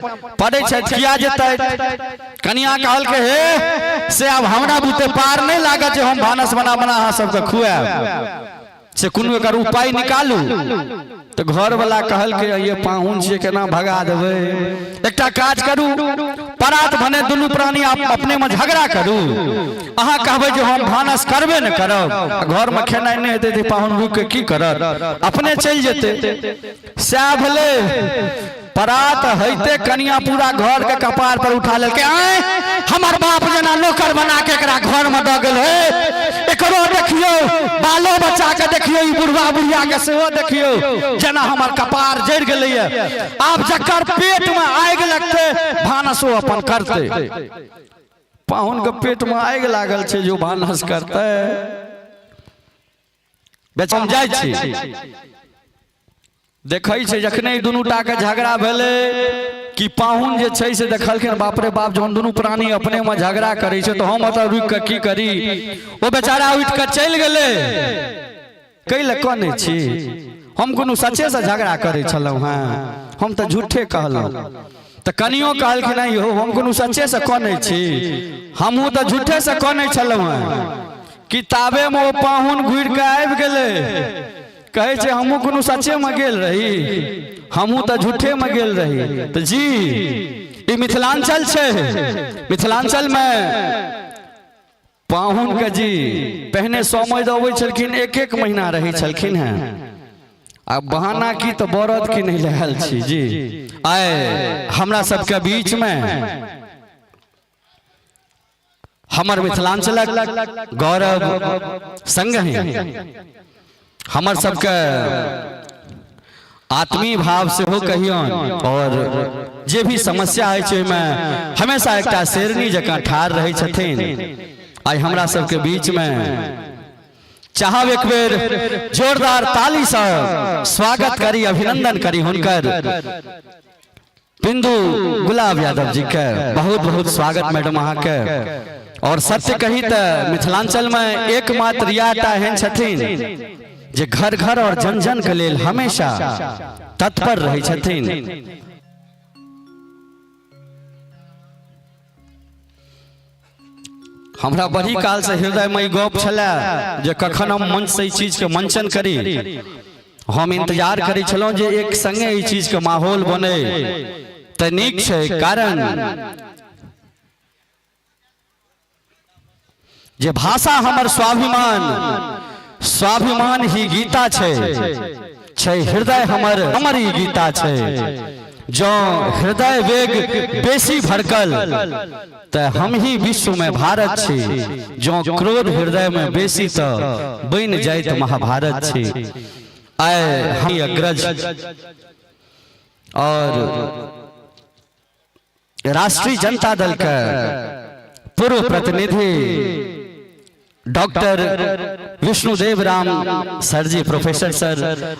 पड़ै छथि, किया जेतै? कनिया कहलकै, हे से आब हमरा बुते पार नहि लागत जे हम भानस बना बना अहाँ सबके खुआएब, से कोनो एकर उपाय निकालू। तऽ घरवला कहलकै, ये पाहुन छियै, केना भगा देबै? एकटा काज करू, परात भने दुनू प्राणी अपने में झगड़ा करू, अहाँ कहबै जे हम भानस करबे ने करब, घरमे खेनाइ नहि हेतै तऽ पाहुन रुकि के की करत, अपने चलि जेतै। सएह भेलै। परात होइते कनिया पूरा घर के कपार पर उठा लेलकै, आँय हमर बाप जेना नौकर बना के एकरा घर में दऽ गेल हे, एकरो देखियौ, बालो बच्चा के देखियौ, ई बुढ़वा बुढ़िया के सेहो देखियौ, जेना हमर कपार जरि गेलैए। आब जकर पेट में आगि लगतै भानसो अपन करतै। पाहुन के पेट में आगि लागल छै जो भानस करतै। बेचम जाइ छी, देखै छै जखने ई दुनू टा के झगड़ा भेलै कि पाहुन जे छै से देखलखिन, बाप रे बाप, जहन दुनू प्राणी अपने में झगड़ा करै छै तऽ हम ओतऽ रुकि कऽ की करी? ओ बेचारा उठि कऽ चलि गेलै। कै लए कनै छी? हम कोनो सच्चे से झगड़ा करै छलहुँ हेँ? हम तऽ झूठे कहलहुँ। तऽ कनियो कहलखिन, नहि यौ, हम कोनो सच्चे से कनै छी? हमहूँ तऽ झूठे से कनै छलहुँ हेँ। किताबेमे ओ पाहुन घुरि कऽ आबि गेलै, कहै छै, हमहूँ कोनो सच्चेमे गेल रही? हमहूँ तऽ झूठेमे गेल रही। तऽ जी, ई मिथिलाञ्चल छै। मिथिलाञ्चलमे पाहुनके जी पहिने समैध अबै छलखिन, एक एक महीना रहै छलखिन हेँ। आ बहाना की तऽ बरद की नहि लहल छी। जी, आइ हमरा सबके बीचमे हमर मिथिलाञ्चलक गौरव, संगहि हमर सबके आत्मीय भाव सेहो कहियौन, और जे भी समस्या होइ छै ओहिमे हमेशा एकटा शेरनी जकाँ ठाढ़ रहै छथिन, आइ हमरा सबके बीचमे चाहब एक बेर जोरदार ताली सँ स्वागत करी, अभिनंदन करी हुनकर। बिंदु गुलाब यादव जी के बहुत बहुत स्वागत मैडम अहाँके। और सत्य कही तऽ मिथिलांचल में एकमात्र इएह टा एहन छथिन जे घर घर और जन जन के लेल हमेशा तत्पर रहै छथिन। हमरा बड़ी काल से हृदय में ई गप छलै जे कखन हम मंच से ई चीज के मंचन करी। हम इंतजार करै छलहुँ जे एक संगे ई चीज के माहौल बने तऽ नीक छै, कारण जे भाषा हमर स्वाभिमान, स्वाभिमान ही गीता छै, छै हृदय हमर, हमर ई गीता छै। जँ हृदय वेग बेसी भड़कल तऽ हम ही विश्व में भारत छी, जँ क्रोध हृदय में बेसी तऽ बनि जाइत महाभारत छी। आइ हम अग्रज और राष्ट्रीय जनता दल के पूर्व प्रतिनिधि doctor Vishnudev Ram sir ji, professor sir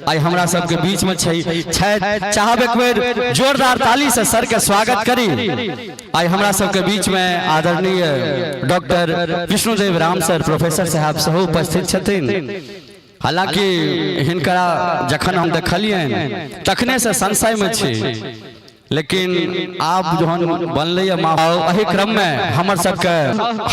आइ हमरा सबके बीच में छै। चाहब एक बेर जोरदार ताली से सर के स्वागत करी। आइ हमरा सबके बीच में आदरणीय doctor Vishnudev Ram sir, professor साहब सेहो उपस्थित छथिन। हालांकि हिनकरा जखन हम देखलियनि तखने से संशय में छी, लेकिन आब जहन बनलै एहि क्रम में हमर सबके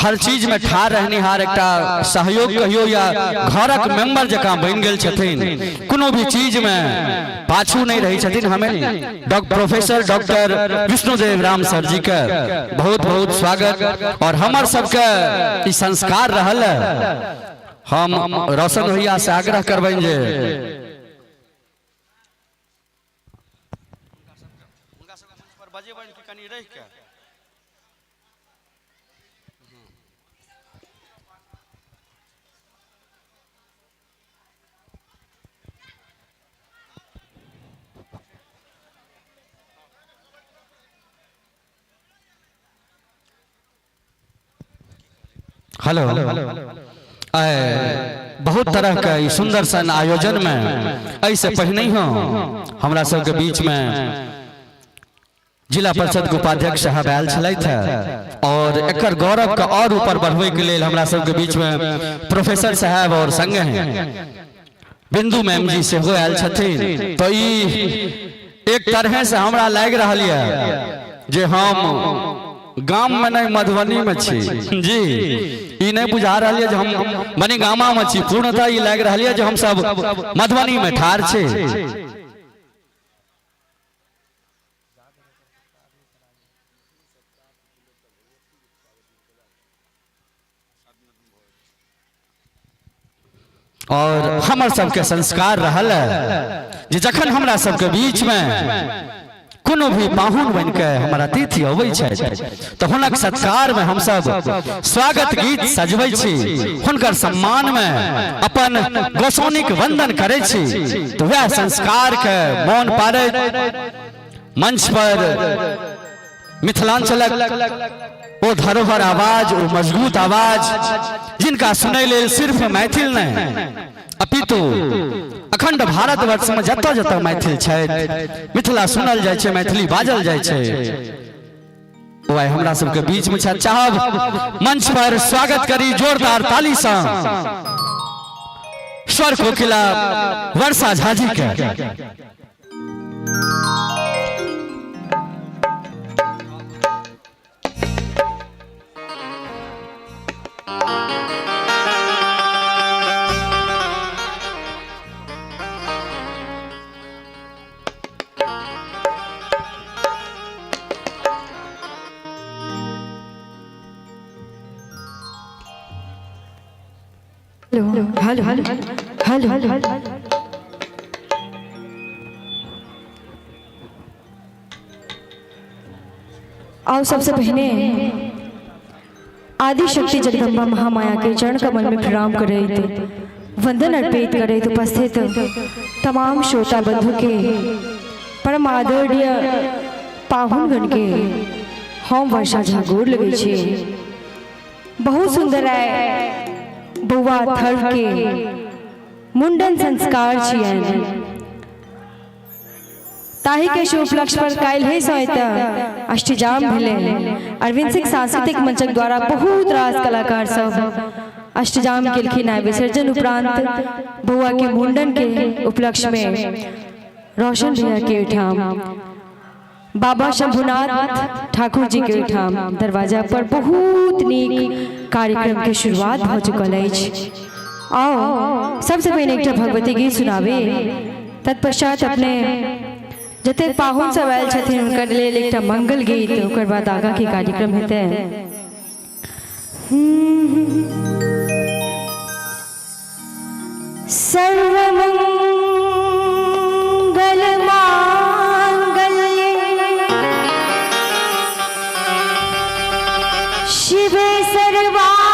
हर चीज में ठाढ़ रहनिहार एकटा सहयोग कहियो या घरक मेंबर जकाँ बनि गेल छथिन, कोनो भी चीज में पाछू नहीं रहै छथिन। हमें professor doctor Vishnudev Ram sir ji के बहुत बहुत स्वागत। और हमर सबके ई संस्कार रहल है। हम रोशन भैया से आग्रह करबनि जे हेलो, बहुत तरह के ई सुंदर सन आयोजन में एहिसे पहिने ही हमरा सबके बीच में जिला परिषद के उपाध्यक्ष साहब आयल छलथि है, और एकर गौरव के और ऊपर बढ़बै के लेल हमरा सबके बीच में प्रोफेसर साहब और संगे हैं बिंदु मैम जी सेहो आयल छथिन। तो ई एक तरह से हमरा लागि रहल यऽ जे हम गाम में नहीं मधुबनी में छी जी। ई नहीं बुझा रहल ये जे हम मनी गामा में छी, पूर्णतः ई लागि रहल ये जे हम सब मधुबनी में ठाढ़ छी। और हमर सबके संस्कार रहल है जे जखन हमरा सबके बीच में कोनो भी पाहुन बन के हमर अतिथि अबै छथि तऽ हुनक सत्कार में हमसब स्वागत गीत सजबै छी, हुनकर सम्मान में अपन गोसाउनिक वंदन करै छी। तऽ वएह संस्कार के मोन पारैत मंच पर मिथिलांचलक ओ धरोहर आवाज, ओ मजबूत आवाज जिनका सुनै लेल सिर्फ मैथिल नहि अपितु अखंड भारतवर्ष में जतऽ जतऽ मैथिल छथि मिथिला सुनल जाइ छै, मैथिली बाजल जाइ छै, ओ आइ हमरा सबके बीच में छथि। चाहब मंच पर स्वागत करी जोरदार ताली सँ स्वर कोकिला वर्षा झा जी के। हेलो हेलो हेलो हेलो, आओ सबसे पहले आदि शक्ति जगदम्बा महामाया के चरण कमल में प्रणाम करैत वंदन अर्पित करैत उपस्थित तमाम श्रोता बंधु के परम आदरणीय पाहुनगण के हम वर्षा झा गोर लगै छी। बहुत सुंदर है बौआ थर्व के मुंडन संस्कार छियनि, ताहि के शुभ उपलक्ष्य पर काल्हि से एतऽ अष्टजाम भेलै। अरविंद सिंह सांस्कृतिक मंचक द्वारा बहुत रास कलाकार सब अष्टजाम केलखिन। आइ विसर्जन उपरांत बौआ के मुंडन के उपलक्ष्य में रोशन भैया के ओहिठाम बाबा शंभुनाथ ठाकुर जी के ओहिठाम दरवाजा पर बहुत नीक कार्यक्रम के शुरुआत भऽ चुकल अछि। आओ सबसे पहिने एकटा भगवती गीत सुनाबी, तत्पश्चात अपने जतेक पाहुन सब आयल छथिन हुनकर लेल एकटा मंगल गीत, ओकर बाद आगाँ के कार्यक्रम हेतै। सर्वमंगल मांगल्ये शिवे सर्वार्थ